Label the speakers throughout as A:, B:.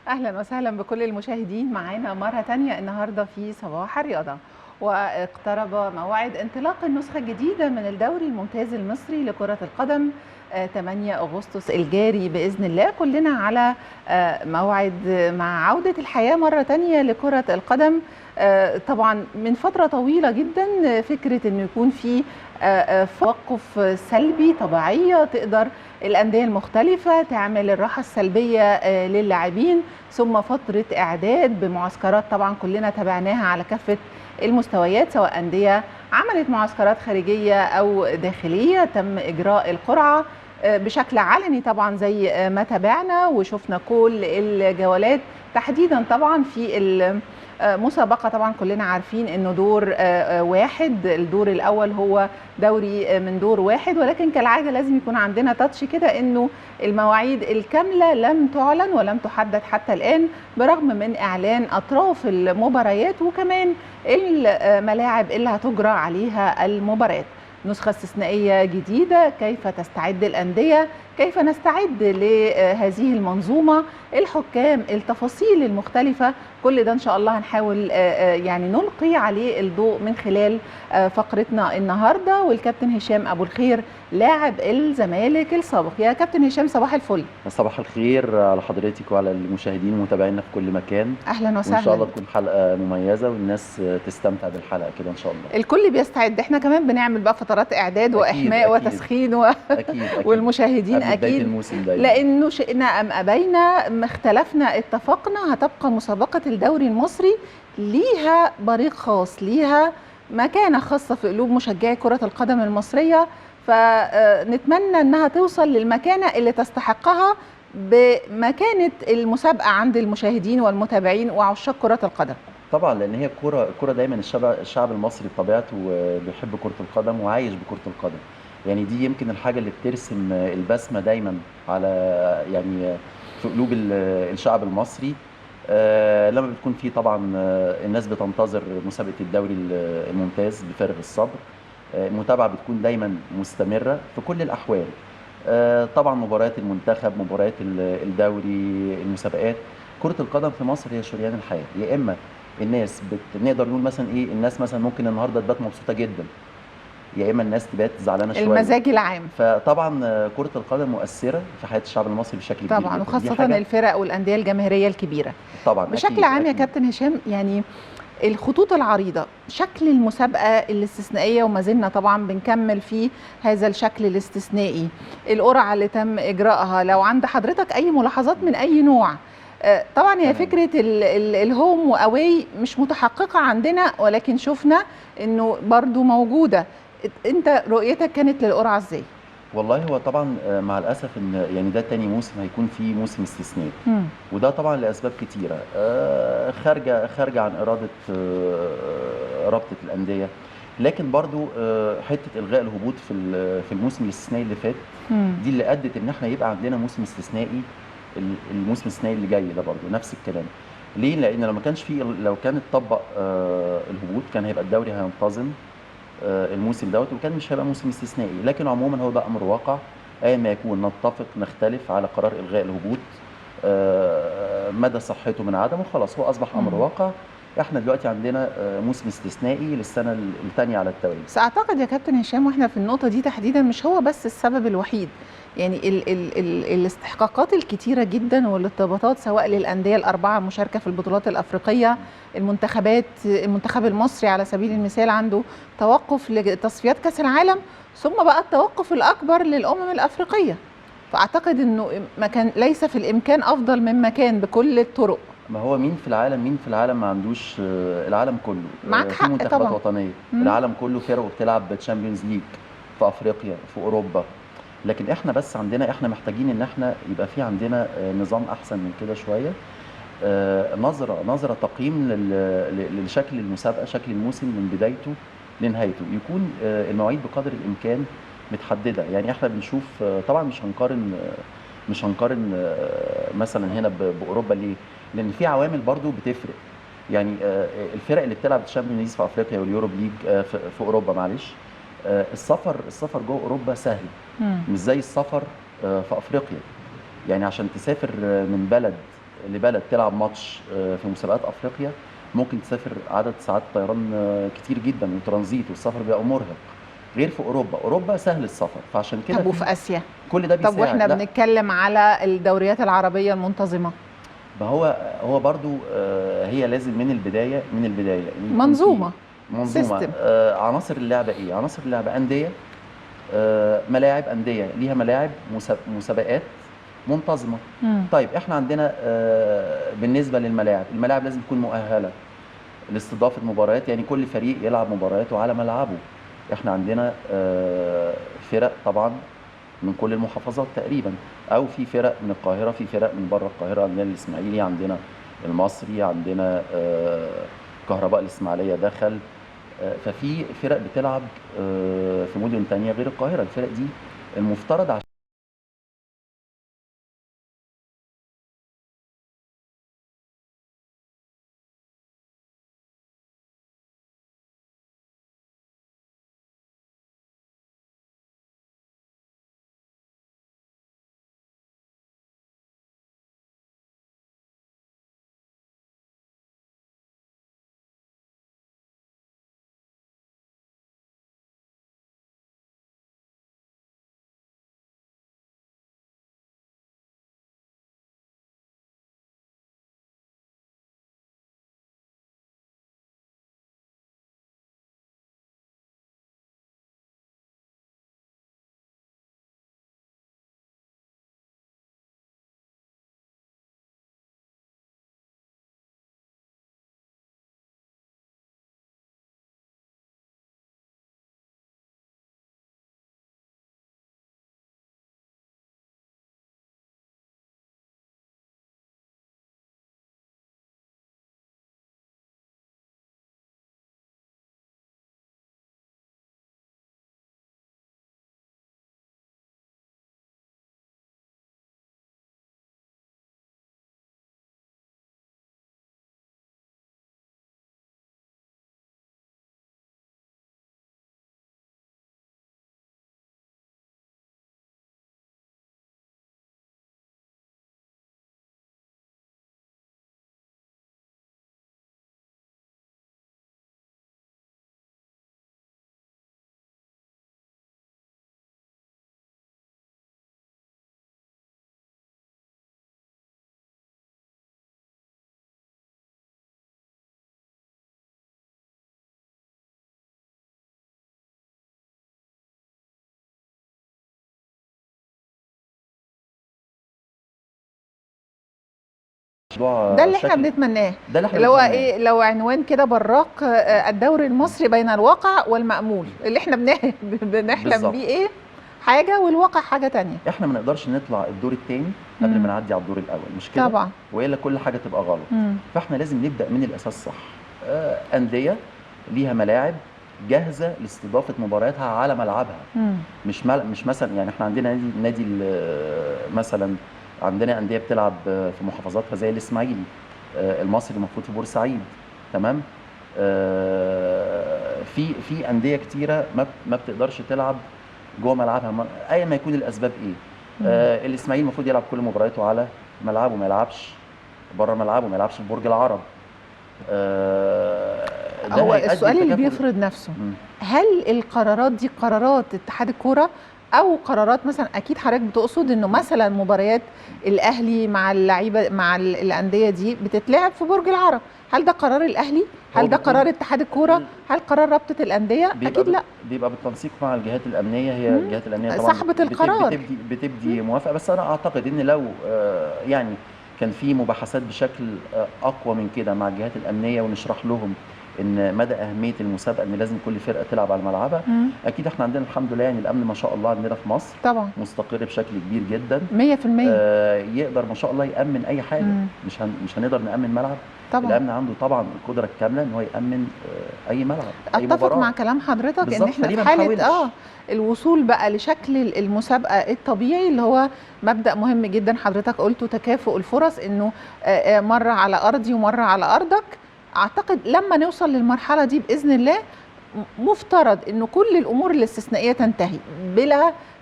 A: أهلا وسهلا بكل المشاهدين معانا مرة تانية النهاردة في صباح الرياضة. واقترب موعد انطلاق النسخة الجديدة من الدوري الممتاز المصري لكرة القدم 8 أغسطس الجاري بإذن الله. كلنا على موعد مع عودة الحياة مرة تانية لكرة القدم. طبعا من فترة طويلة جدا فكرة أنه يكون في توقف سلبي طبيعية تقدر الأندية المختلفة تعمل الراحة السلبية للاعبين، ثم فترة إعداد بمعسكرات طبعا كلنا تابعناها على كافة المستويات، سواء أندية عملت معسكرات خارجية أو داخلية. تم إجراء القرعة بشكل علني طبعا زي ما تابعنا وشفنا كل الجولات، تحديدا طبعا في المسابقة. طبعا كلنا عارفين انه دور واحد، الدور الاول هو دوري من دور واحد، ولكن كالعادة لازم يكون عندنا تاتش كده انه المواعيد الكاملة لم تعلن ولم تحدد حتى الآن، برغم من اعلان اطراف المباريات وكمان الملاعب اللي هتجرى عليها المباريات. نسخة استثنائية جديدة، كيف تستعد الأندية، كيف نستعد لهذه المنظومة، الحكام، التفاصيل المختلفة، كل ده إن شاء الله هنحاول يعني نلقي عليه الضوء من خلال فقرتنا النهاردة. والكابتن هشام أبو الخير لاعب الزمالك السابق. يا كابتن هشام صباح الفل.
B: صباح الخير على حضرتك وعلى المشاهدين ومتابعينا في كل مكان.
A: أهلا وسهلا،
B: وإن شاء الله تكون حلقة مميزة والناس تستمتع بالحلقة كده إن شاء الله.
A: الكل بيستعد، احنا كمان بنعمل بقى فترات إعداد وإحماء وتسخين
B: أكيد.
A: والمشاهدين أكيد، لأنه شئنا أم أبينا، ما اختلفنا اتفقنا، هتبقى مسابقة الدوري المصري ليها بريق خاص، ليها مكانة خاصة في قلوب مشجعي كرة القدم المصرية، فنتمنى أنها توصل للمكانة اللي تستحقها بمكانة المسابقة عند المشاهدين والمتابعين وعشاق كرة القدم.
B: طبعا لأن هي الكرة دايما الشعب المصري بطبيعته بيحب كرة القدم وعايش بكرة القدم، يعني دي يمكن الحاجة اللي بترسم البسمة دايما على يعني في قلوب الشعب المصري. لما بتكون في طبعا الناس بتنتظر مسابقة الدوري الممتاز بفارغ الصبر، المتابعة بتكون دايما مستمرة في كل الأحوال. طبعا مباريات المنتخب، مباريات الدوري، المسابقات، كرة القدم في مصر هي شريان الحياة. يا إما الناس نقدر نقول مثلا إيه، الناس مثلا ممكن النهارده تبات مبسوطة جدا، يا اما الناس تبات زعلانة شوية،
A: المزاج العام.
B: فطبعا كره القدم مؤثرة في حياة الشعب المصري بشكل كبير
A: طبعا، وخاصة الفرق والاندية الجماهيرية الكبيرة
B: طبعا
A: بشكل
B: أكيد
A: عام.
B: أكيد.
A: يا كابتن هشام، يعني الخطوط العريضة، شكل المسابقة الاستثنائية وما زلنا طبعا بنكمل في هذا الشكل الاستثنائي، القرعة اللي تم اجراءها، لو عند حضرتك اي ملاحظات من اي نوع؟ طبعا هي فكرة ال home و away مش متحققه عندنا، ولكن شفنا انه برضو موجودة. انت رؤيتك كانت للقرعه ازاي؟
B: والله هو طبعا مع الاسف ان يعني ده تاني موسم هيكون فيه موسم استثنائي، وده طبعا لاسباب كتيرة خارجه عن اراده رابطه الاندية، لكن برضو حتة الغاء الهبوط في الموسم الاستثنائي اللي فات دي اللي ادت ان احنا يبقى عندنا موسم استثنائي. الموسم الاستثنائي اللي جاي ده برضو نفس الكلام. ليه؟ لان لو ما كانش فيه، لو كان اتطبق الهبوط كان هيبقى الدوري هينتظم الموسم دوت، وكان مش هيبقى موسم استثنائي. لكن عموما هو ده امر واقع، ايا ما يكون نتفق نختلف على قرار الغاء الهبوط، مدى صحته من عدمه، خلاص هو اصبح امر واقع. احنا دلوقتي عندنا موسم استثنائي للسنة الثانية على التوالي.
A: بس اعتقد يا كابتن هشام واحنا في النقطة دي تحديدا مش هو بس السبب الوحيد، يعني ال ال ال الاستحقاقات الكتيرة جدا والارتباطات سواء للاندية الاربعة المشاركة في البطولات الافريقية، المنتخبات، المنتخب المصري على سبيل المثال عنده توقف لتصفيات كاس العالم، ثم بقى التوقف الاكبر للامم الافريقية. فاعتقد انه ما كان ليس في الامكان افضل مما كان بكل الطرق.
B: ما هو مين في العالم، مين في العالم ما عندوش؟ العالم كله
A: معاك
B: في
A: حق
B: منتخبات
A: طبعا
B: وطنية، العالم كله فرق بتلعب Champions League في افريقيا، في اوروبا. لكن احنا بس عندنا، احنا محتاجين ان احنا يبقى في عندنا نظام احسن من كده شوية، نظره تقييم لشكل المسابقة، شكل الموسم من بدايته لنهايته، يكون المواعيد بقدر الامكان متحدده. يعني احنا بنشوف طبعا مش هنقارن مثلا هنا باوروبا. ليه؟ لان في عوامل برضو بتفرق. يعني الفرق اللي بتلعب ال Champions League في افريقيا وال Europa League في اوروبا، معلش، السفر جوه اوروبا سهل، مش زي السفر في افريقيا. يعني عشان تسافر من بلد لبلد تلعب ماتش في مسابقات افريقيا ممكن تسافر عدد ساعات طيران كتير جدا وترانزيت، والسفر بيبقى مرهق، غير في اوروبا. اوروبا سهل السفر، فعشان كده.
A: طب وفي اسيا؟
B: كل ده بيساعد.
A: طب واحنا بنتكلم على الدوريات العربية المنتظمه،
B: ما هو برضو هي لازم من البداية،
A: منظومة
B: عناصر اللعبة ايه؟ عناصر اللعبة اندية، ملاعب، اندية ليها ملاعب، مسابقات منتظمة. طيب احنا عندنا بالنسبة للملاعب، الملاعب لازم تكون مؤهلة لاستضافة مباريات، يعني كل فريق يلعب مبارياته على ملعبه. احنا عندنا فرق طبعا من كل المحافظات تقريبا، او في فرق من القاهرة، في فرق من بره القاهرة، عندنا الاسماعيلي، عندنا المصري، عندنا كهرباء الاسماعيلية دخل، ففي فرق بتلعب في مدن تانية غير القاهرة. الفرق دي المفترض عشان
A: ده اللي احنا بنتمناه، ده اللي هو ايه، لو عنوان كده براق، الدوري المصري بين الواقع والمأمول، اللي احنا بنحلم بيه ايه حاجة والواقع حاجة تانية.
B: احنا ما نقدرش نطلع الدور الثاني قبل ما نعدي على الدور الاول، مش كده؟
A: طبعا،
B: والا كل حاجة تبقى غلط. فاحنا لازم نبدا من الاساس صح. اندية ليها ملاعب جاهزة لاستضافة مبارياتها على ملعبها. مش مثلا يعني احنا عندنا نادي مثلا، عندنا اندية بتلعب في محافظاتها زي الاسماعيلي، المصري المفروض في بورسعيد، تمام. في اندية كتيرة ما بتقدرش تلعب جوه ملعبها، ايا ما يكون الاسباب ايه. الاسماعيلي المفروض يلعب كل مبارياته على ملعبه، ما يلعبش بره ملعبه، ما يلعبش في برج العرب.
A: هو السؤال اللي بيفرض نفسه، هل القرارات دي قرارات اتحاد الكورة او قرارات مثلا، اكيد حضرتك بتقصد انه مثلا مباريات الاهلي مع اللعيبة مع الاندية دي بتتلعب في برج العرب، هل ده قرار الاهلي؟ هل ده قرار اتحاد الكورة؟ هل قرار رابطه الاندية؟ اكيد لا،
B: بيبقى بالتنسيق مع الجهات الامنية. هي الجهات الامنية طبعا
A: صاحبه القرار،
B: بتبدي موافقة. بس انا اعتقد ان لو يعني كان في مباحثات بشكل اقوى من كده مع الجهات الامنية، ونشرح لهم ان مدى اهمية المسابقة، ان لازم كل فرقه تلعب على ملعبها. اكيد احنا عندنا الحمد لله يعني الامن ما شاء الله عندنا في مصر
A: طبعا
B: مستقر بشكل كبير جدا،
A: 100%.
B: يقدر ما شاء الله يامن اي حاجة. مش هنقدر نامن ملعب طبعا. الامن عنده طبعا القدرة الكاملة ان هو يامن اي ملعب، اي مباراة.
A: اتفق مع كلام حضرتك ان احنا في حاله الوصول بقى لشكل المسابقة الطبيعي، اللي هو مبدا مهم جدا حضرتك قلته، تكافؤ الفرص، انه مرة على ارضي ومرة على ارضك. اعتقد لما نوصل للمرحلة دي باذن الله، مفترض انه كل الامور الاستثنائية تنتهي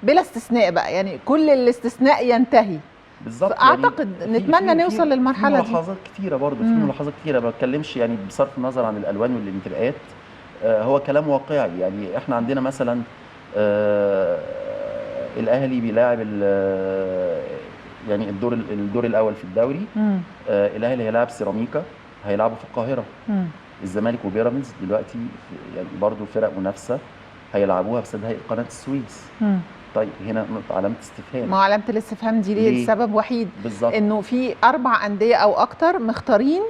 A: بلا استثناء بقى، يعني كل الاستثناء ينتهي.
B: بالظبط.
A: اعتقد
B: يعني
A: نتمنى نوصل للمرحلة دي.
B: في ملاحظات كتيرة برضه، في ملاحظات كتيرة، ما بتكلمش يعني بصرف النظر عن الالوان والانتماءات، هو كلام واقعي. يعني احنا عندنا مثلا الاهلي بيلاعب يعني الدور الاول في الدوري. الاهلي هيلاعب سيراميكا، هيلعبوا في القاهرة. الزمالك وبيراميدز دلوقتي يعني برضه فرق منافسه هيلعبوها في استاد هيئة قناة السويس. طيب هنا نقطة علامة استفهام.
A: ما علامة الاستفهام دي ليه؟ لسبب وحيد بالظبط، انه في 4 اندية او اكتر مختارين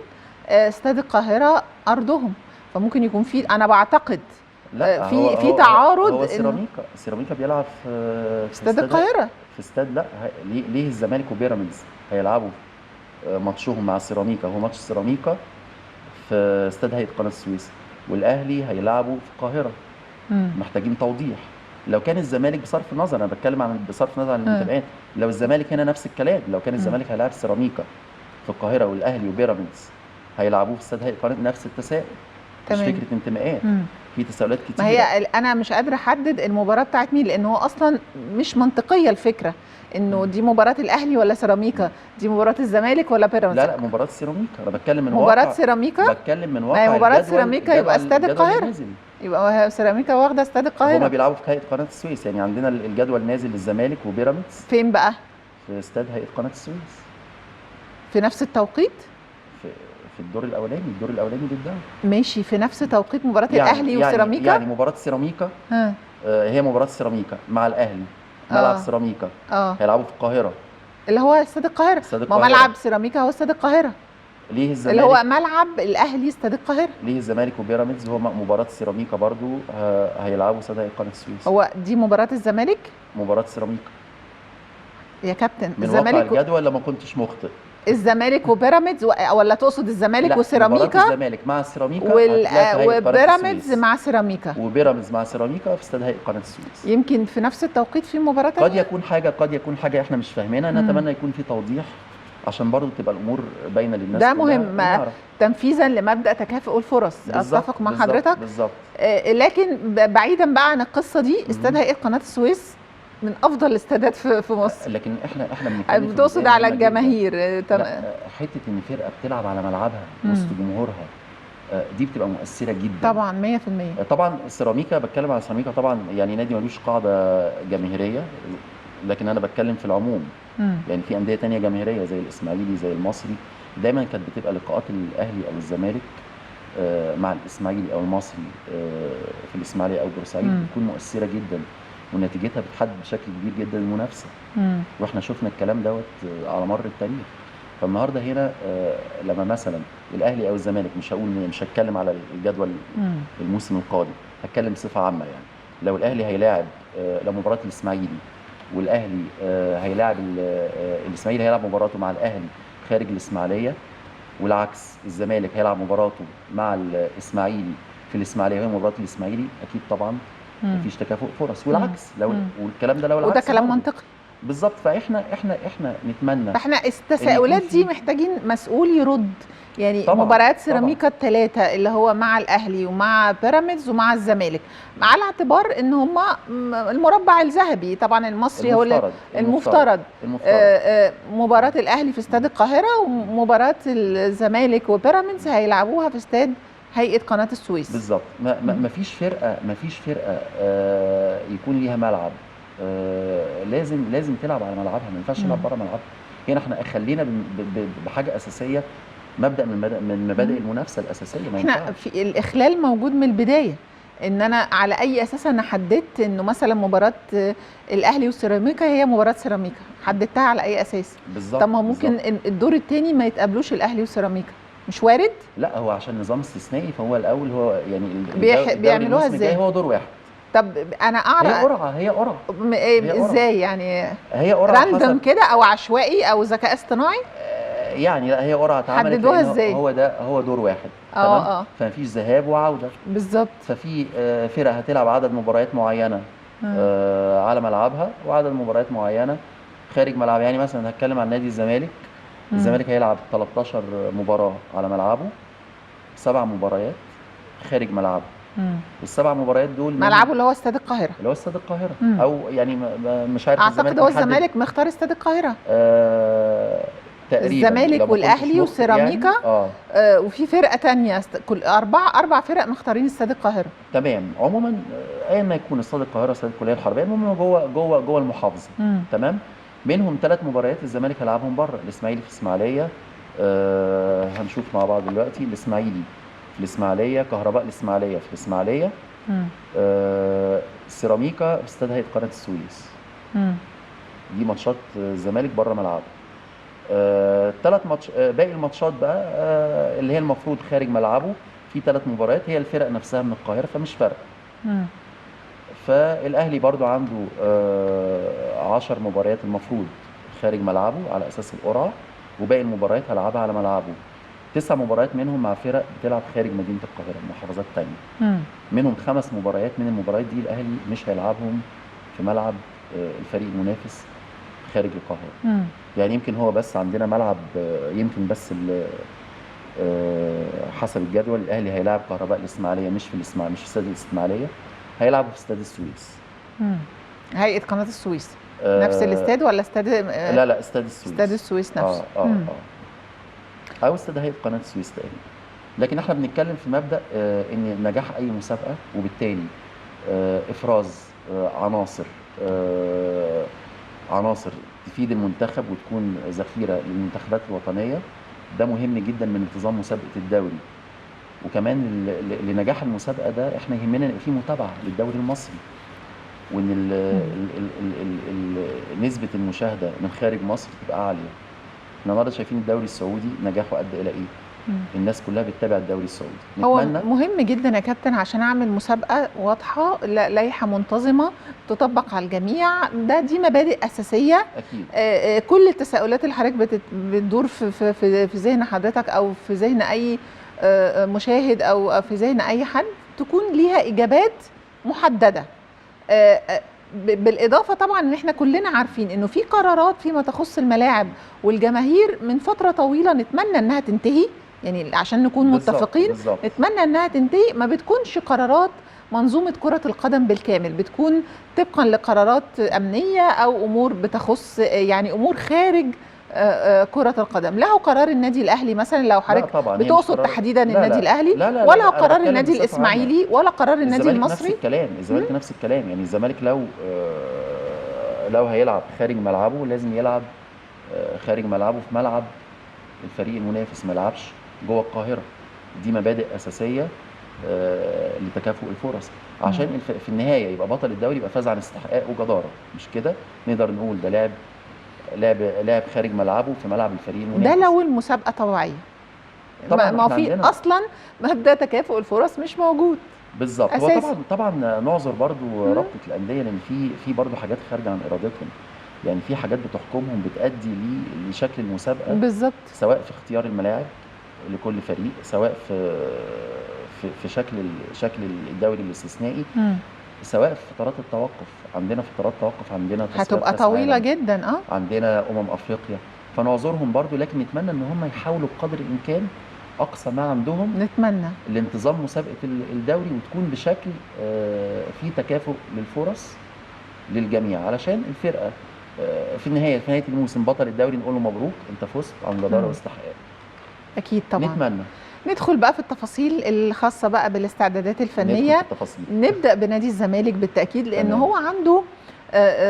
A: استاد القاهرة ارضهم، فممكن يكون في، انا بعتقد
B: لا
A: في تعارض.
B: هو سيراميكا بيلعب في
A: استاد القاهرة،
B: في استاد، لا ليه الزمالك وبيراميدز هيلعبوا ماتشهم مع سيراميكا، هو ماتش سيراميكا في استاد هيئة قناة السويس، والاهلي هيلعبوا في القاهرة. محتاجين توضيح. لو كان الزمالك بصرف النظر، انا بتكلم عن بصرف النظر عن الانتماءات، لو الزمالك هنا نفس الكلام، لو كان الزمالك هيلاعب سيراميكا في القاهرة والاهلي وبيراميدز هيلعبوه في استاد هيئة قناة، نفس التساؤل. مش فكرة انتماءات، في تساؤلات كتير.
A: ما هي انا مش قادرة احدد المباراة بتاعت مين، لان هو اصلا مش منطقية الفكرة انه دي مباراة الاهلي ولا سيراميكا، دي مباراة الزمالك ولا بيراميدز.
B: لا لا، مباراة سيراميكا، انا بتكلم من
A: مباراة سيراميكا،
B: بتكلم من واقع
A: مباراة سيراميكا، يبقى استاد القاهرة، يبقى سيراميكا واخده استاد القاهرة.
B: هما بيلعبوا في هيئة قناة السويس، يعني عندنا الجدول نازل للزمالك وبيراميدز.
A: فين بقى؟
B: في استاد هيئة قناة السويس.
A: في نفس التوقيت؟
B: في الدور الاولاني، الدور الاولاني للدوري.
A: ماشي، في نفس توقيت مباراة يعني الاهلي وسيراميكا.
B: يعني مباراة سيراميكا، هي مباراة سيراميكا مع الاهلي، ملعب سيراميكا، هيلعبوا في القاهرة،
A: اللي هو استاد القاهرة. ما ملعب سيراميكا هو استاد القاهرة.
B: ليه الزمالك
A: اللي هو ملعب الاهلي استاد القاهرة؟
B: ليه الزمالك وبيراميدز هو مباراة سيراميكا برضو هيلعبوا استاد هيئة قناة السويس.
A: هو دي مباراة الزمالك؟
B: مباراة سيراميكا
A: يا كابتن.
B: من الزمالك الجدول لما كنتش مخطئ.
A: الزمالك وبيراميدز ولا تقصد الزمالك وسيراميكا؟
B: مباراة الزمالك مع سيراميكا
A: وبيراميدز مع سيراميكا،
B: وبيراميدز مع سيراميكا في استاد هيئة قناة السويس.
A: يمكن في نفس التوقيت في مباراة
B: ثانية. قد يكون حاجة، قد يكون حاجة احنا مش فاهمينها. نتمنى يكون في توضيح عشان برضو تبقى الامور باينة للناس.
A: ده مهم تنفيذا لمبدا تكافؤ الفرص. اتفق مع حضرتك
B: بالظبط.
A: لكن بعيدا بقى عن القصة دي، استاد هيئة قناة السويس من افضل الاستادات في مصر.
B: لكن احنا بنتكلم
A: بتقصد على الجماهير.
B: تمام. حتة ان فرقه بتلعب على ملعبها وسط جمهورها دي بتبقى مؤثرة جدا.
A: طبعا 100%.
B: طبعا سيراميكا، بتكلم على سيراميكا طبعا، يعني نادي ملوش قاعدة جماهيرية، لكن انا بتكلم في العموم. يعني في اندية ثانية جماهيرية زي الاسماعيلي زي المصري، دايما كانت بتبقى لقاءات الاهلي او الزمالك مع الاسماعيلي او المصري في الاسماعيلية او بورسعيد بتكون مؤثرة جدا، ونتيجتها بتحدد بشكل كبير جدا المنافسة. واحنا شفنا الكلام دوت على مر التاريخ. فالنهارده هنا لما مثلا الاهلي او الزمالك، مش هقول، مش هتكلم على الجدول الموسم القادم، هتكلم بصفة عامة. يعني لو الاهلي هيلاعب، لو مباراة الاسماعيلي والاهلي هيلاعب الاسماعيلي هيلعب مباراته مع الاهلي خارج الاسماعيلية، والعكس الزمالك هيلعب مباراته مع الاسماعيلي في الاسماعيلية وهي مباراة الاسماعيلي، اكيد طبعا مفيش تكافؤ فرص. والعكس لو والكلام ده لو العكس،
A: وده كلام منطقي
B: بالظبط. فاحنا احنا احنا نتمنى،
A: فاحنا التساؤلات دي محتاجين مسؤول يرد. يعني مباريات سيراميكا الثلاثة اللي هو مع الاهلي ومع بيراميدز ومع الزمالك، على اعتبار ان هم المربع الذهبي، طبعا المصري هو المفترض. مباراة الاهلي في استاد القاهرة، ومباراة الزمالك وبيراميدز هيلعبوها في استاد هيئة قناة السويس.
B: بالظبط. ما فيش فرقه، ما فيش فرقه يكون ليها ملعب، لازم تلعب على ملعبها، ما ينفعش تلعب بره ملعبها. هنا احنا خلينا بحاجة اساسية، مبدا من مبادئ المنافسة الاساسية. ما
A: احنا في الاخلال موجود من البداية، ان انا على اي اساس انا حددت انه مثلا مباراة الاهلي وسيراميكا هي مباراة سيراميكا، حددتها على اي اساس؟
B: بالظبط.
A: طب ما ممكن الدور الثاني ما يتقابلوش الاهلي وسيراميكا، مش وارد؟
B: لا، هو عشان نظام استثنائي، فهو الاول هو يعني
A: بيعملوها ازاي؟
B: هو دور واحد.
A: طب انا اعرف
B: هي قرعه، هي قرعه
A: ازاي يعني؟
B: هي قرعه
A: random كده او عشوائي او ذكاء اصطناعي؟
B: يعني لا، هي قرعه اتعملت.
A: حددوها ازاي؟
B: هو ده هو دور واحد. تمام. فمفيش ذهاب وعوده.
A: بالظبط.
B: ففي فرق هتلعب عدد مباريات معينة على ملعبها، وعدد مباريات معينة خارج ملعبها. يعني مثلا هتكلم عن نادي الزمالك، الزمالك هيلعب 13 مباراة على ملعبه، 7 مباريات خارج ملعبه. السبع مباريات دول
A: ملعبه اللي هو استاد القاهرة،
B: اللي هو استاد القاهرة. او يعني مش عارف،
A: اعتقد هو الزمالك مختار استاد القاهرة
B: تقريبا،
A: الزمالك والاهلي وسيراميكا يعني. وفي فرقه ثانية، كل اربع فرق مختارين استاد القاهرة.
B: تمام. عموما ايا ما يكون استاد القاهرة، استاد الكلية الحربية، المهم جوه جوه جوه المحافظة. تمام. منهم 3 مباريات الزمالك هيلعبهم بره، الاسماعيلي في الاسماعيلية، هنشوف مع بعض دلوقتي، الاسماعيلي في الاسماعيلية، كهرباء الاسماعيلية في الاسماعيلية، سيراميكا في استاد هيئة قناة السويس. دي ماتشات الزمالك بره ملعبه. 3 ماتش، باقي الماتشات بقى اللي هي المفروض خارج ملعبه، في 3 مباريات هي الفرق نفسها من القاهرة، فمش فارقه. فالاهلي برضو عنده 10 مباريات المفروض خارج ملعبه على اساس القرعة، وباقي المباريات هلعبها على ملعبه. 9 مباريات منهم مع فرق بتلعب خارج مدينة القاهرة، محافظات ثانية. منهم 5 مباريات من المباريات دي الاهلي مش هيلعبهم في ملعب الفريق المنافس خارج القاهرة. يعني يمكن هو بس عندنا ملعب، يمكن بس حسب الجدول الاهلي هيلاعب كهرباء الاسماعيلية، مش في الاسماعيلية، مش في استاد الاسماعيلية، هيلعبوا في استاد السويس.
A: هيئة قناة السويس. نفس الاستاد ولا استاد؟
B: لا لا، استاد السويس.
A: استاد السويس نفسه.
B: او استاد هيئة قناة السويس تقريبا. لكن احنا بنتكلم في مبدا ان نجاح اي مسابقة، وبالتالي افراز عناصر تفيد المنتخب وتكون ذخيرة للمنتخبات الوطنية، ده مهم جدا من انتظام مسابقة الدوري. وكمان لنجاح المسابقة ده احنا يهمنا ان في متابعه للدوري المصري، وان ال ال ال ال ال نسبه المشاهدة من خارج مصر تبقى عالية. احنا النهارده شايفين الدوري السعودي نجاحه قد الى ايه؟ الناس كلها بتتابع الدوري السعودي.
A: هو مهم جدا يا كابتن عشان اعمل مسابقة واضحة، لائحة منتظمة تطبق على الجميع، دي مبادئ اساسية.
B: اكيد.
A: كل التساؤلات اللي حضرتك بتدور في في في ذهن حضرتك او في ذهن اي مشاهد او في ذهن اي حد تكون ليها اجابات محددة. بالاضافة طبعا ان احنا كلنا عارفين انه في قرارات فيما تخص الملاعب والجماهير من فترة طويلة نتمنى انها تنتهي، يعني عشان نكون متفقين.
B: بالزبط.
A: نتمنى انها تنتهي. ما بتكونش قرارات منظومة كره القدم بالكامل، بتكون طبقا لقرارات امنية او امور بتخص يعني امور خارج كرة القدم. له قرار النادي الأهلي مثلا، لو حضرتك بتقصد تحديدا النادي الأهلي،
B: لا لا،
A: ولا قرار النادي الإسماعيلي، ولا قرار النادي المصري.
B: نفس الكلام، الزمالك نفس الكلام. يعني الزمالك لو هيلعب خارج ملعبه لازم يلعب خارج ملعبه في ملعب الفريق المنافس، ما يلعبش جوه القاهرة. دي مبادئ أساسية لتكافؤ الفرص، عشان في النهاية يبقى بطل الدوري يبقى فاز عن استحقاق وجدارة. مش كده نقدر نقول ده لعب خارج ملعبه في ملعب الفريق المنافس.
A: ده لو المسابقة طبيعية
B: طبعا.
A: ما في اصلا مبدا تكافؤ الفرص مش موجود.
B: بالظبط. هو طبعا نعذر برضو رابطه الاندية، لان في برضو حاجات خارجه عن ارادتهم، يعني في حاجات بتحكمهم بتادي لشكل المسابقة.
A: بالظبط.
B: سواء في اختيار الملاعب لكل فريق، سواء في شكل الدوري الاستثنائي، سواء في فترات التوقف. عندنا فترات توقف، عندنا
A: هتبقى طويلة جدا،
B: عندنا افريقيا، فنعذرهم برضو، لكن نتمنى ان هم يحاولوا بقدر الامكان اقصى ما عندهم،
A: نتمنى
B: لانتظام مسابقة الدوري وتكون بشكل فيه تكافؤ للفرص للجميع، علشان الفرقة في النهاية، في نهاية الموسم بطل الدوري نقول له مبروك انت فزت عن جداره واستحقاق.
A: اكيد طبعا.
B: نتمنى.
A: ندخل بقى في التفاصيل الخاصة بقى بالاستعدادات الفنية. نبدأ بنادي الزمالك بالتأكيد، لأنه هو عنده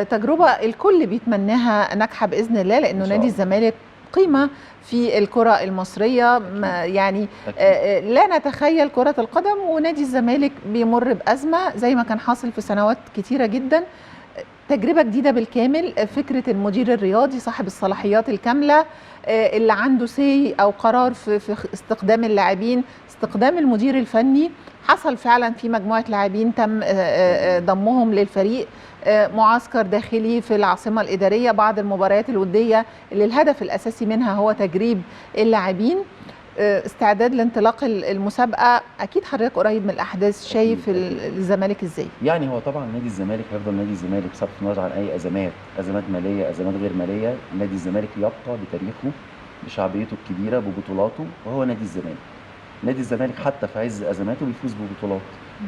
A: تجربة الكل بيتمناها ناجحة بإذن الله، لأنه نادي الزمالك قيمة في الكرة المصرية. يعني لا نتخيل كرة القدم ونادي الزمالك بيمر بأزمة زي ما كان حاصل في سنوات كتيرة جدا. تجربة جديدة بالكامل، فكرة المدير الرياضي صاحب الصلاحيات الكاملة اللي عنده سي أو قرار في استخدام اللاعبين، استخدام المدير الفني. حصل فعلا في مجموعة لاعبين تم ضمهم للفريق، معسكر داخلي في العاصمة الإدارية، بعض المباريات الودية اللي الهدف الأساسي منها هو تجريب اللاعبين، استعداد لانطلاق المسابقة. اكيد حضرتك قريب من الاحداث، شايف الزمالك ازاي؟
B: يعني هو طبعا نادي الزمالك هيفضل نادي الزمالك بصرف النظر عن اي ازمات، ازمات ماليه، ازمات غير ماليه. نادي الزمالك يبقى بتاريخه، بشعبيته الكبيرة، ببطولاته، وهو نادي الزمالك. نادي الزمالك حتى في عز ازماته بيفوز ببطولات.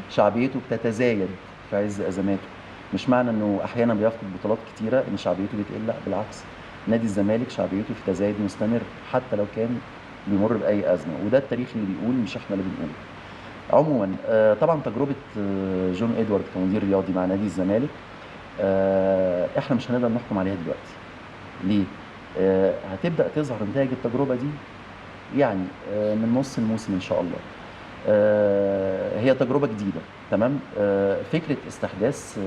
B: شعبيته بتتزايد في عز ازماته. مش معنى انه احيانا بيفقد بطولات كتيرة ان شعبيته بتقل، لا بالعكس، نادي الزمالك شعبيته في تزايد مستمر حتى لو كان بيمر باي ازمة، وده التاريخ اللي بيقول مش احنا اللي بنقول. عموما طبعا تجربه جون ادوارد كمدير رياضي مع نادي الزمالك احنا مش هنقدر نحكم عليها دلوقتي. ليه؟ هتبدا تظهر نتائج التجربة دي يعني من نص الموسم ان شاء الله. هي تجربه جديدة، تمام. فكرة استحداث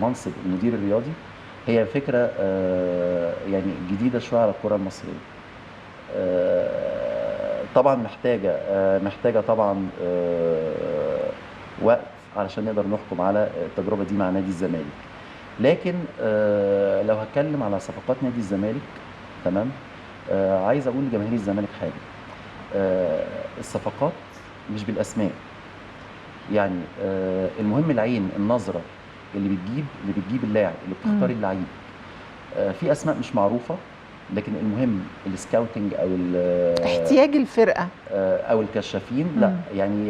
B: منصب المدير الرياضي هي فكرة يعني جديدة شوية على الكره المصرية. طبعا محتاجه طبعا وقت علشان نقدر نحكم على التجربة دي مع نادي الزمالك. لكن لو هتكلم على صفقات نادي الزمالك، تمام، عايز اقول لجماهير الزمالك حاجة. الصفقات مش بالاسماء، يعني المهم العين، النظرة اللي بتجيب اللاعب، اللي بتختار اللعيب. في اسماء مش معروفة، لكن المهم ال scouting او
A: احتياج الفرقة
B: او الكشافين. لا يعني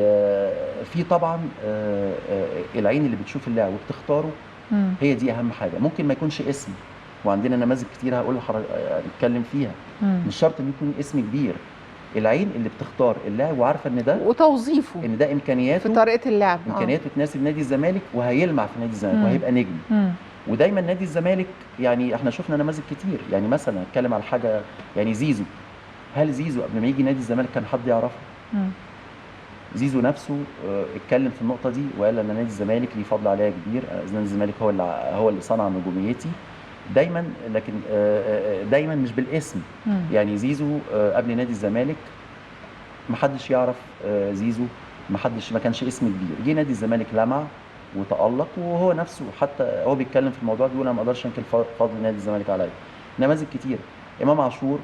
B: في طبعا العين اللي بتشوف اللاعب وبتختاره، هي دي اهم حاجة. ممكن ما يكونش اسم، وعندنا نماذج كتير هقول هنتكلم فيها. مش شرط ان يكون اسم كبير، العين اللي بتختار اللاعب وعارفه ان ده
A: وتوظيفه،
B: ان ده امكانياته
A: في طريقه اللعب،
B: امكانياته تناسب نادي الزمالك وهيلمع في نادي الزمالك وهيبقى نجم. ودايما نادي الزمالك يعني احنا شفنا نماذج كتير. يعني مثلا هتكلم على حاجة، يعني زيزو. هل زيزو قبل ما يجي نادي الزمالك كان حد يعرفه؟ زيزو نفسه اتكلم في النقطة دي وقال ان نادي الزمالك ليه فضل عليا كبير، نادي الزمالك هو اللي صنع نجوميتي دايما. لكن دايما مش بالاسم. يعني زيزو قبل نادي الزمالك محدش يعرف زيزو، ما كانش اسم كبير. جه نادي الزمالك لمع وتألق، وهو نفسه حتى هو بيتكلم في الموضوع بيقول انا ما اقدرش انكر فضل نادي الزمالك عليا. نماذج كتير. امام عاشور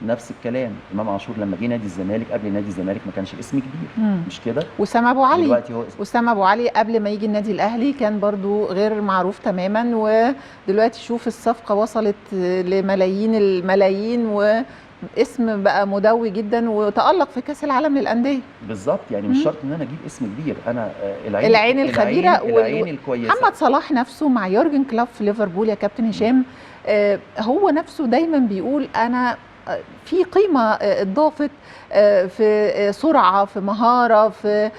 B: نفس الكلام. امام عاشور لما جه نادي الزمالك، قبل نادي الزمالك ما كانش اسم كبير، مش كده؟
A: وسام ابو علي دلوقتي هو وسام ابو علي قبل ما يجي النادي الاهلي كان برضو غير معروف تماما، ودلوقتي شوف الصفقة وصلت لملايين الملايين واسم بقى مدوي جدا وتألق في كاس العالم للاندية.
B: بالظبط، يعني مش شرط ان انا اجيب اسم كبير، انا
A: العين الخبيرة،
B: العين الكويسة.
A: محمد صلاح نفسه مع يورجن كلوب في ليفربول يا كابتن هشام، هو نفسه دايما بيقول انا في قيمة اضافت في سرعة، في مهارة، في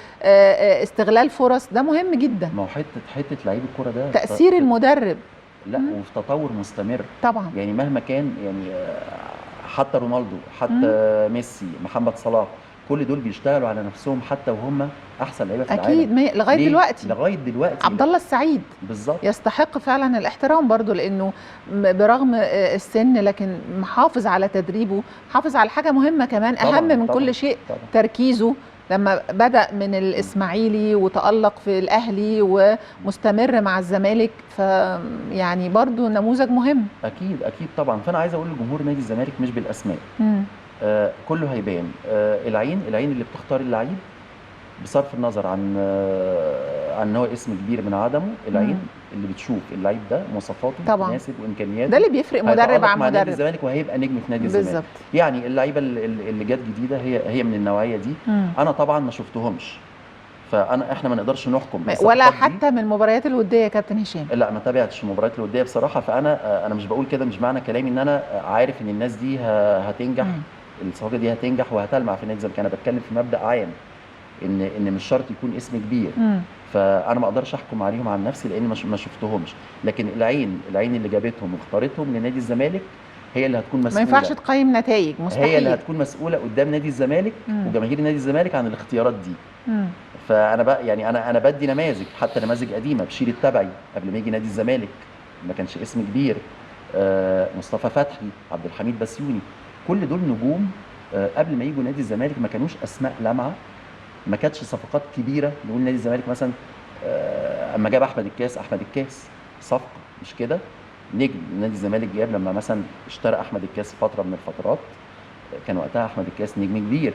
A: استغلال فرص. ده مهم جدا.
B: ما هو حتة لعيب الكرة ده
A: تأثير المدرب،
B: لا وفي تطور مستمر
A: طبعا.
B: يعني مهما كان، يعني حتى رونالدو، حتى ميسي، محمد صلاح، كل دول بيشتغلوا على نفسهم حتى وهم احسن لعيبة في العالم.
A: اكيد لغاية دلوقتي،
B: لغاية دلوقتي.
A: عبد الله السعيد
B: بالظبط
A: يستحق فعلا الاحترام برضو، لانه برغم السن لكن محافظ على تدريبه، محافظ على حاجة مهمة كمان طبعًا، اهم من طبعًا كل شيء، طبعًا تركيزه. لما بدأ من الإسماعيلي وتألق في الأهلي ومستمر مع الزمالك، فيعني برضو نموذج مهم.
B: أكيد أكيد طبعا. فأنا عايز أقول لجمهور نادي الزمالك مش بالأسماء، كله هيبان. العين اللي بتختار اللعيب بصرف النظر عن ان هو اسم كبير من عدمه، العين اللي بتشوف اللعيب ده مواصفاته تناسب وامكانياته،
A: ده اللي بيفرق مدرب عن مدرب
B: نادي الزمالك وهيبقى نجم في نادي الزمالك
A: بالظبط.
B: يعني اللعيبة اللي جت جديدة هي من النوعية دي. انا طبعا ما شفتهمش، فانا احنا ما نقدرش نحكم
A: ولا حتى من المباريات الودية يا كابتن هشام.
B: لا ما تابعتش المباريات الودية بصراحة، فانا مش بقول كده، مش معنى كلامي ان انا عارف ان الناس دي هتنجح، الصفقة دي هتنجح وهتلمع في نادي الزمالك. انا بتكلم في مبدا عام ان مش شرط يكون اسم كبير. فانا ما اقدرش احكم عليهم عن نفسي لان ما شفتهمش، لكن العين اللي جابتهم واختارتهم لنادي الزمالك هي اللي هتكون مسؤولة.
A: ما ينفعش تقيم نتائج، مستحيل.
B: هي اللي هتكون مسؤولة قدام نادي الزمالك وجماهير نادي الزمالك عن الاختيارات دي. فانا بقى يعني انا بدي نماذج، حتى نماذج قديمة. بشير التبعي قبل ما يجي نادي الزمالك ما كانش اسم كبير، مصطفى فتحي، عبد الحميد بسيوني، كل دول نجوم قبل ما يجوا نادي الزمالك ما كانوش اسماء لامعة، ما كانتش صفقات كبيرة. نقول نادي الزمالك مثلا اما جاب احمد الكاس، احمد الكاس صفقة مش كده، نجم نادي الزمالك جاب لما مثلا اشترى احمد الكاس فترة من الفترات، كان وقتها احمد الكاس نجم كبير.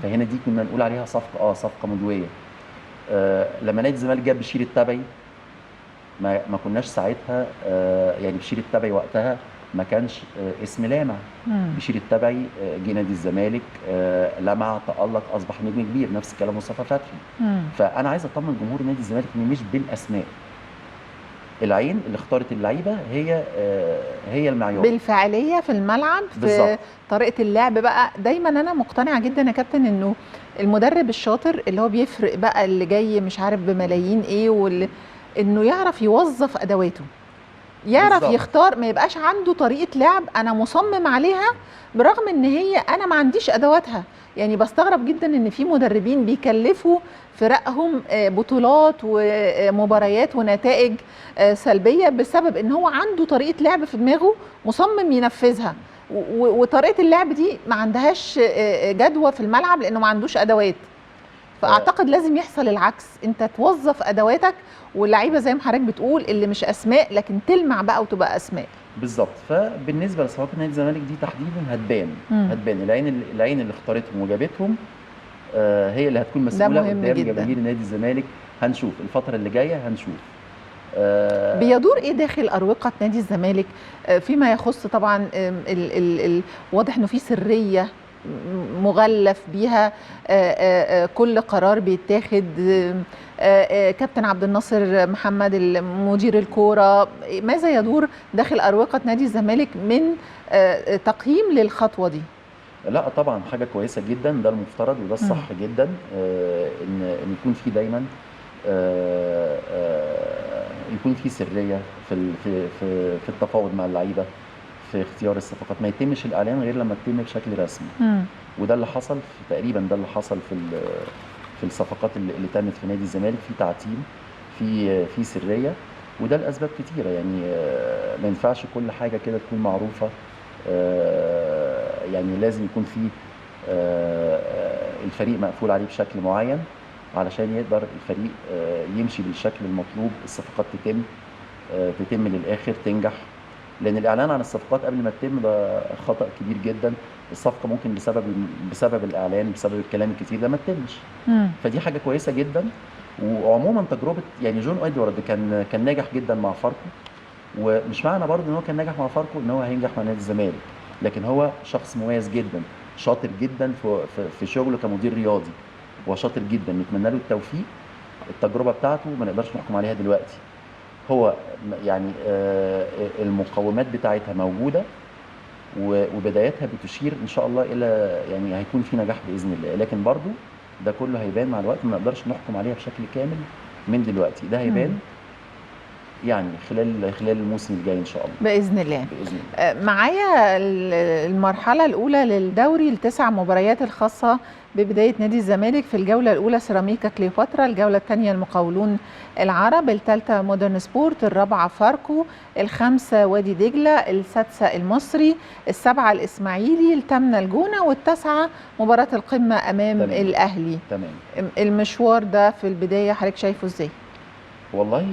B: فهنا دي كنا نقول عليها صفقة، صفقة مدويه. لما نادي الزمالك جاب بشير التبعي ما كناش ساعتها، يعني بشير التبعي وقتها ما كانش اسم لامع. بشير التبعي جه نادي الزمالك، لمع، تألق، اصبح نجم كبير. نفس الكلام مصطفى فتحي. فانا عايز اطمن جمهور نادي الزمالك ان مش بالاسماء، العين اللي اختارت اللعيبة هي المعيار
A: بالفعاليه في الملعب، في بالزبط. طريقه اللعب بقى. دايما انا مقتنعة جدا يا كابتن انه المدرب الشاطر اللي هو بيفرق بقى اللي جاي مش عارف بملايين ايه، واللي انه يعرف يوظف ادواته، يعرف بالزبط. يختار، ما يبقاش عنده طريقه لعب انا مصمم عليها برغم ان هي انا ما عنديش ادواتها. يعني بستغرب جدا ان في مدربين بيكلفوا فرقهم بطولات ومباريات ونتائج سلبية بسبب ان هو عنده طريقه لعب في دماغه مصمم ينفذها، وطريقه اللعب دي ما عندهاش جدوى في الملعب لانه ما عندوش ادوات. فاعتقد لازم يحصل العكس، انت توظف ادواتك واللعيبة زي ما حضرتك بتقول اللي مش اسماء لكن تلمع بقى وتبقى اسماء.
B: بالظبط. فبالنسبه لصفقات نادي الزمالك دي تحديدا هتبان العين اللي اختارتهم وجابتهم، هي اللي هتكون مسؤولة قدام جماهير نادي الزمالك. هنشوف الفترة اللي جاية، هنشوف
A: بيدور ايه داخل اروقة نادي الزمالك فيما يخص طبعا واضح انه في سرية مغلف بيها كل قرار بيتاخد. كابتن عبد الناصر محمد مدير الكورة، ماذا يدور داخل اروقة نادي الزمالك من تقييم للخطوة دي؟
B: لا طبعا حاجة كويسة جدا، ده المفترض وده الصح جدا، ان يكون في دايما يكون في سرية في في في التفاوض مع اللعيبة، في اختيار الصفقات، ما يتمش الاعلان غير لما تتم بشكل رسمي. وده اللي حصل تقريبا، ده اللي حصل في الصفقات اللي تمت في نادي الزمالك، في تعتيم، في سرية، وده لاسباب كتيرة. يعني ما ينفعش كل حاجة كده تكون معروفة، يعني لازم يكون في الفريق مقفول عليه بشكل معين علشان يقدر الفريق يمشي بالشكل المطلوب، الصفقات تتم للاخر، تنجح. لان الاعلان عن الصفقات قبل ما تتم ده خطا كبير جدا. الصفقة ممكن بسبب الاعلان، بسبب الكلام الكتير ده ما تتمش. فدي حاجة كويسة جدا. وعموما تجربه يعني جون ادوارد كان ناجح جدا مع فاركو، ومش معنى برضه ان هو كان ناجح مع فاركو ان هو هينجح مع نادي الزمالك، لكن هو شخص مميز جدا، شاطر جدا في شغله كمدير رياضي، هو شاطر جدا، نتمنى له التوفيق. التجربة بتاعته ما نقدرش نحكم عليها دلوقتي، هو يعني المقومات بتاعتها موجودة وبدايتها بتشير ان شاء الله الى يعني هيكون في نجاح باذن الله، لكن برضو ده كله هيبان مع الوقت، ما نقدرش نحكم عليها بشكل كامل من دلوقتي، ده هيبان يعني خلال الموسم الجاي ان شاء الله
A: باذن الله.
B: باذن الله.
A: معايا المرحلة الاولى للدوري، التسع مباريات الخاصة ببداية نادي الزمالك. في الجولة الاولى سيراميكا كليوباترا، الجولة الثانية المقاولون العرب، الثالثة مودرن سبورت، الرابعة فاركو، الخامسة وادي دجله، السادسة المصري، السابعة الاسماعيلي، الثامنة الجونه، والتاسعه مباراة القمه امام تمام. الاهلي.
B: تمام.
A: المشوار ده في البداية حضرتك شايفه ازاي؟
B: والله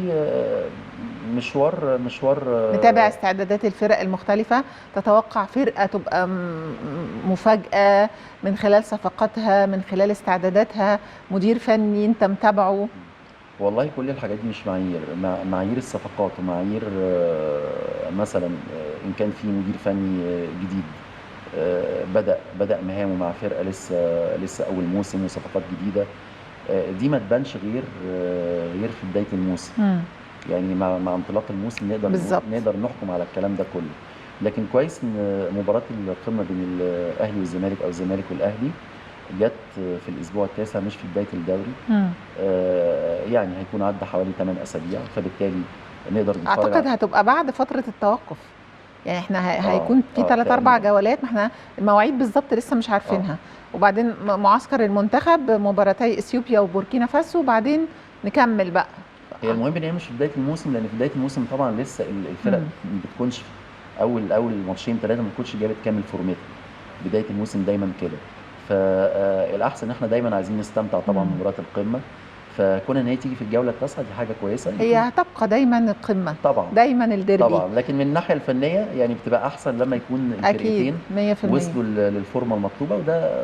B: مشوار
A: متابع استعدادات الفرق المختلفة، تتوقع فرقة تبقى مفاجأة من خلال صفقاتها، من خلال استعداداتها، مدير فني انت متابعه؟
B: والله كل الحاجات دي مش معايير، معايير الصفقات ومعايير مثلا ان كان في مدير فني جديد بدأ مهامه مع فرقة لسه اول موسم وصفقات جديدة، دي ما تبانش غير في بداية الموسم. يعني مع انطلاق الموسم نقدر نحكم على الكلام ده كله. لكن كويس ان مباراة القمه بين الاهلي والزمالك او الزمالك والاهلي جت في الاسبوع التاسع مش في بداية الدوري. يعني هيكون عدى حوالي 8 اسابيع، فبالتالي نقدر نتفرج.
A: اعتقد هتبقى بعد فترة التوقف، يعني احنا هيكون في 3 4 جولات، ما احنا المواعيد بالظبط لسه مش عارفينها. وبعدين معسكر المنتخب، مباراتي اثيوبيا وبوركينا فاسو، وبعدين نكمل بقى.
B: هي المهم ان هي مش في بداية الموسم، لان في بداية الموسم طبعا لسه الفرق ما بتكونش اول ماتشين 3 ما بتكونش جابت كامل فورمتها. بداية الموسم دايما كده، فالاحسن ان احنا دايما عايزين نستمتع طبعا بمباراة القمه، فكون ان هي تيجي في الجولة التاسعة دي حاجة كويسة.
A: هي هتبقى دايما القمه
B: طبعا،
A: دايما الديربي
B: طبعا، لكن من الناحية الفنية يعني بتبقى احسن لما يكون الفرقتين وصلوا للفورمه المطلوبة، وده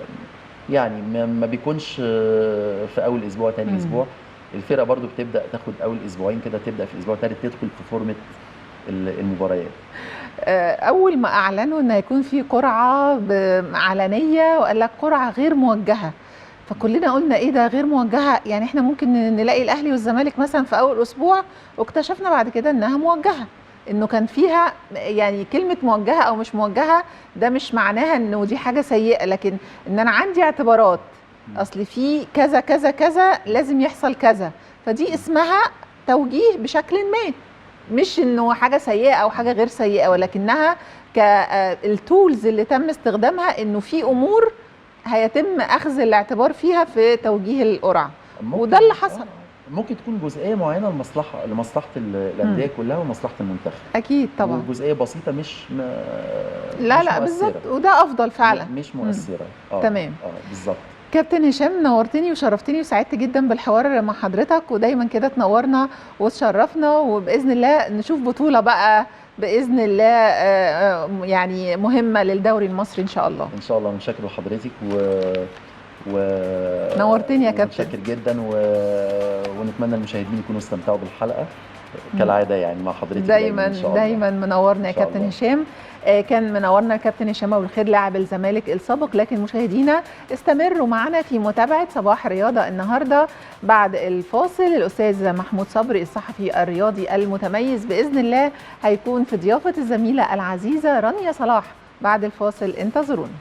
B: يعني ما بيكونش في اول اسبوع ثاني اسبوع. الفرقة برضو بتبدا تاخد اول اسبوعين كده، تبدا في الاسبوع الثالث تدخل في فورمه المباريات.
A: اول ما اعلنوا ان هيكون في قرعه علنية، وقال لك قرعه غير موجهة، فكلنا قلنا ايه ده غير موجهة؟ يعني احنا ممكن نلاقي الاهلي والزمالك مثلا في اول اسبوع، واكتشفنا بعد كده انها موجهة، انه كان فيها يعني كلمة موجهة او مش موجهة ده مش معناها انه دي حاجة سيئه، لكن ان انا عندي اعتبارات، اصل في كذا كذا كذا لازم يحصل كذا، فدي اسمها توجيه بشكل ما، مش انه حاجة سيئه او حاجة غير سيئه، ولكنها كال tools اللي تم استخدامها انه في امور هيتم اخذ الاعتبار فيها في توجيه القرعة، وده اللي حصل.
B: ممكن تكون جزئية معينة لمصلحة الاندية كلها ومصلحه المنتخب.
A: اكيد طبعا.
B: وجزئيه بسيطة مش
A: لا لا بالظبط، وده افضل فعلا،
B: مش مؤثرة.
A: تمام.
B: بالظبط.
A: كابتن هشام نورتني وشرفتني، وسعدت جدا بالحوار مع حضرتك، ودايما كده تنورنا وتشرفنا، وباذن الله نشوف بطوله بقى باذن الله يعني مهمة للدوري المصري ان شاء الله.
B: ان شاء الله. متشكر لحضرتك
A: نورتني يا كابتن.
B: متشكر جدا ونتمنى المشاهدين يكونوا استمتعوا بالحلقة كالعادة يعني مع حضرتك
A: دايما. إن شاء الله. دايما منورنا يا كابتن هشام. كان منورنا الكابتن هشام ابو الخير لاعب الزمالك السابق. لكن مشاهدينا استمروا معنا في متابعه صباح رياضة النهارده بعد الفاصل. الاستاذ محمود صبري الصحفي الرياضي المتميز باذن الله هيكون في ضيافة الزميلة العزيزة رانيا صلاح بعد الفاصل، انتظرونا.